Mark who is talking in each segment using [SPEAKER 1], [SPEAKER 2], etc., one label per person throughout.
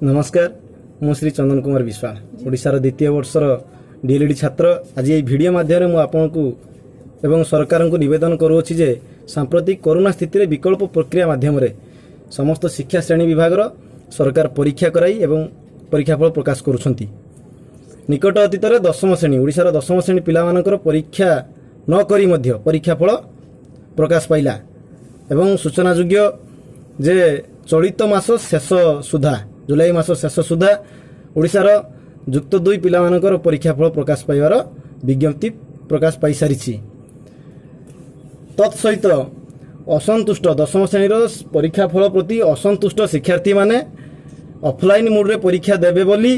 [SPEAKER 1] ନମସ୍କାର, ମୁଁ ଶ୍ରୀ ଚନ୍ଦନ କୁମାର ବିଶ୍ୱାଳ, ଓଡ଼ିଶାର ଦ୍ୱିତୀୟ ବର୍ଷର ଡିଏଲ୍ଇଡି ଛାତ୍ର। ଆଜି ଏହି ଭିଡ଼ିଓ ମାଧ୍ୟମରେ ମୁଁ ଆପଣଙ୍କୁ ଏବଂ ସରକାରଙ୍କୁ ନିବେଦନ କରୁଅଛି ଯେ ସାମ୍ପ୍ରତିକ କରୋନା ସ୍ଥିତିରେ ବିକଳ୍ପ ପ୍ରକ୍ରିୟା ମାଧ୍ୟମରେ ସମସ୍ତ ଶିକ୍ଷା ଶ୍ରେଣୀ ବିଭାଗର ସରକାର ପରୀକ୍ଷା କରାଇ ଏବଂ ପରୀକ୍ଷାଫଳ ପ୍ରକାଶ କରୁଛନ୍ତି। ନିକଟ ଅତୀତରେ ଦଶମ ଶ୍ରେଣୀ, ଓଡ଼ିଶାର ଦଶମ ଶ୍ରେଣୀ ପିଲାମାନଙ୍କର ପରୀକ୍ଷା ନ କରି ମଧ୍ୟ ପରୀକ୍ଷାଫଳ ପ୍ରକାଶ ପାଇଲା ଏବଂ ସୂଚନାଯୋଗ୍ୟ ଯେ ଚଳିତ ମାସ ଶେଷ ସୁଦ୍ଧା, ଜୁଲାଇ ମାସ ଶେଷ ସୁଦ୍ଧା ଓଡ଼ିଶାର ଯୁକ୍ତ ଦୁଇ ପିଲାମାନଙ୍କର ପରୀକ୍ଷାଫଳ ପ୍ରକାଶ ପାଇବାର ବିଜ୍ଞପ୍ତି ପ୍ରକାଶ ପାଇସାରିଛି। ତତ୍ ସହିତ ଅସନ୍ତୁଷ୍ଟ, ଦଶମ ଶ୍ରେଣୀର ପରୀକ୍ଷାଫଳ ପ୍ରତି ଅସନ୍ତୁଷ୍ଟ ଶିକ୍ଷାର୍ଥୀମାନେ ଅଫଲାଇନ୍ ମୋଡ଼ରେ ପରୀକ୍ଷା ଦେବେ ବୋଲି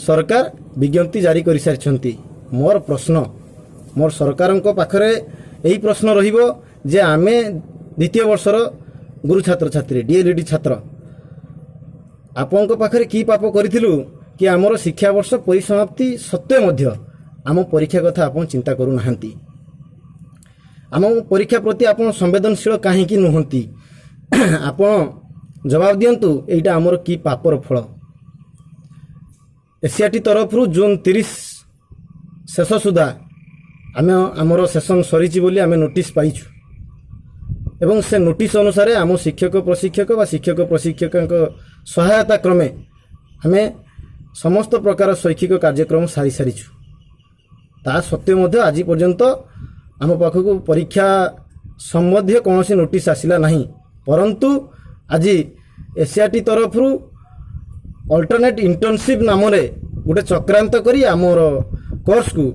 [SPEAKER 1] ସରକାର ବିଜ୍ଞପ୍ତି ଜାରି କରିସାରିଛନ୍ତି। ମୋର ପ୍ରଶ୍ନ, ମୋର ସରକାରଙ୍କ ପାଖରେ ଏହି ପ୍ରଶ୍ନ ରହିବ ଯେ ଆମେ ଦ୍ୱିତୀୟ ବର୍ଷର ଗୁରୁ ଛାତ୍ରଛାତ୍ରୀ, ଡିଏଲ୍ଇଡି ଛାତ୍ର, ଆପଣଙ୍କ ପାଖରେ କି ପାପ କରିଥିଲୁ କି ଆମର ଶିକ୍ଷାବର୍ଷ ପରିସମାପ୍ତି ସତ୍ତ୍ୱେ ମଧ୍ୟ ଆମ ପରୀକ୍ଷା କଥା ଆପଣ ଚିନ୍ତା କରୁନାହାନ୍ତି? ଆମ ପରୀକ୍ଷା ପ୍ରତି ଆପଣ ସମ୍ବେଦନଶୀଳ କାହିଁକି ନୁହନ୍ତି? ଆପଣ ଜବାବ ଦିଅନ୍ତୁ, ଏଇଟା ଆମର କି ପାପର ଫଳ? ଏସ୍ସିଇଆର୍ଟି ତରଫରୁ ଜୁନ୍ 30 ଶେଷ ସୁଦ୍ଧା ଆମେ ଆମର ସେସନ୍ ସରିଛି ବୋଲି ଆମେ ନୋଟିସ୍ ପାଇଛୁ ଏବଂ ସେ ନୋଟିସ୍ ଅନୁସାରେ ଆମ ଶିକ୍ଷକ ପ୍ରଶିକ୍ଷକ ବା ଶିକ୍ଷକ ପ୍ରଶିକ୍ଷକଙ୍କ ସହାୟତା କ୍ରମେ ଆମେ ସମସ୍ତ ପ୍ରକାର ଶୈକ୍ଷିକ କାର୍ଯ୍ୟକ୍ରମ ସାରି ସାରିଛୁ। ତା ସତ୍ତ୍ୱେ ମଧ୍ୟ ଆଜି ପର୍ଯ୍ୟନ୍ତ ଆମ ପାଖକୁ ପରୀକ୍ଷା ସମ୍ବନ୍ଧୀୟ କୌଣସି ନୋଟିସ୍ ଆସିଲା ନାହିଁ। ପରନ୍ତୁ ଆଜି ଏସ୍ସିଇଆର୍ଟି ତରଫରୁ ଅଲ୍ଟରନେଟ୍ ଇଣ୍ଟର୍ନସିପ୍ ନାମରେ ଗୋଟେ ଚକ୍ରାନ୍ତ କରି ଆମର କୋର୍ସକୁ,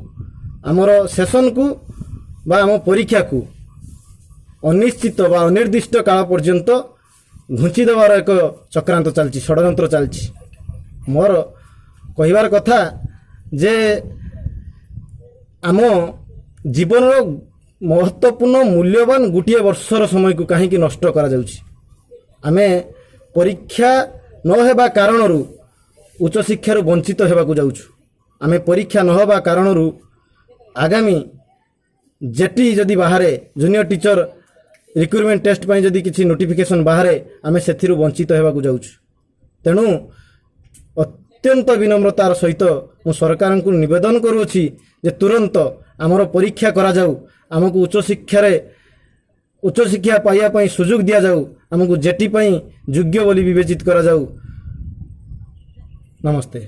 [SPEAKER 1] ଆମର ସେସନକୁ ବା ଆମ ପରୀକ୍ଷାକୁ ଅନିଶ୍ଚିତ ବା ଅନିର୍ଦ୍ଦିଷ୍ଟ କାଳ ପର୍ଯ୍ୟନ୍ତ ଘୁଞ୍ଚି ଦେବାର ଏକ ଚକ୍ରାନ୍ତ ଚାଲିଛି, ଷଡ଼ଯନ୍ତ୍ର ଚାଲିଛି। ମୋର କହିବାର କଥା ଯେ ଆମ ଜୀବନର ମହତ୍ତ୍ୱପୂର୍ଣ୍ଣ, ମୂଲ୍ୟବାନ ଗୋଟିଏ ବର୍ଷର ସମୟକୁ କାହିଁକି ନଷ୍ଟ କରାଯାଉଛି? ଆମେ ପରୀକ୍ଷା ନ ହେବା କାରଣରୁ ଉଚ୍ଚଶିକ୍ଷାରୁ ବଞ୍ଚିତ ହେବାକୁ ଯାଉଛୁ। ଆମେ ପରୀକ୍ଷା ନ ହେବା କାରଣରୁ ଆଗାମୀ ଜେଟି ଯଦି ବାହାରେ, ଜୁନିୟର ଟିଚର ରିକ୍ରୁଟମେଣ୍ଟ ଟେଷ୍ଟ ପାଇଁ ଯଦି କିଛି ନୋଟିଫିକେସନ୍ ବାହାରେ, ଆମେ ସେଥିରୁ ବଞ୍ଚିତ ହେବାକୁ ଯାଉଛୁ। ତେଣୁ ଅତ୍ୟନ୍ତ ବିନମ୍ରତାର ସହିତ ମୁଁ ସରକାରଙ୍କୁ ନିବେଦନ କରୁଅଛି ଯେ ତୁରନ୍ତ ଆମର ପରୀକ୍ଷା କରାଯାଉ, ଆମକୁ ଉଚ୍ଚଶିକ୍ଷା ପାଇବା ପାଇଁ ସୁଯୋଗ ଦିଆଯାଉ, ଆମକୁ ଜେଟି ପାଇଁ ଯୋଗ୍ୟ ବୋଲି ବିବେଚିତ କରାଯାଉ। ନମସ୍ତେ।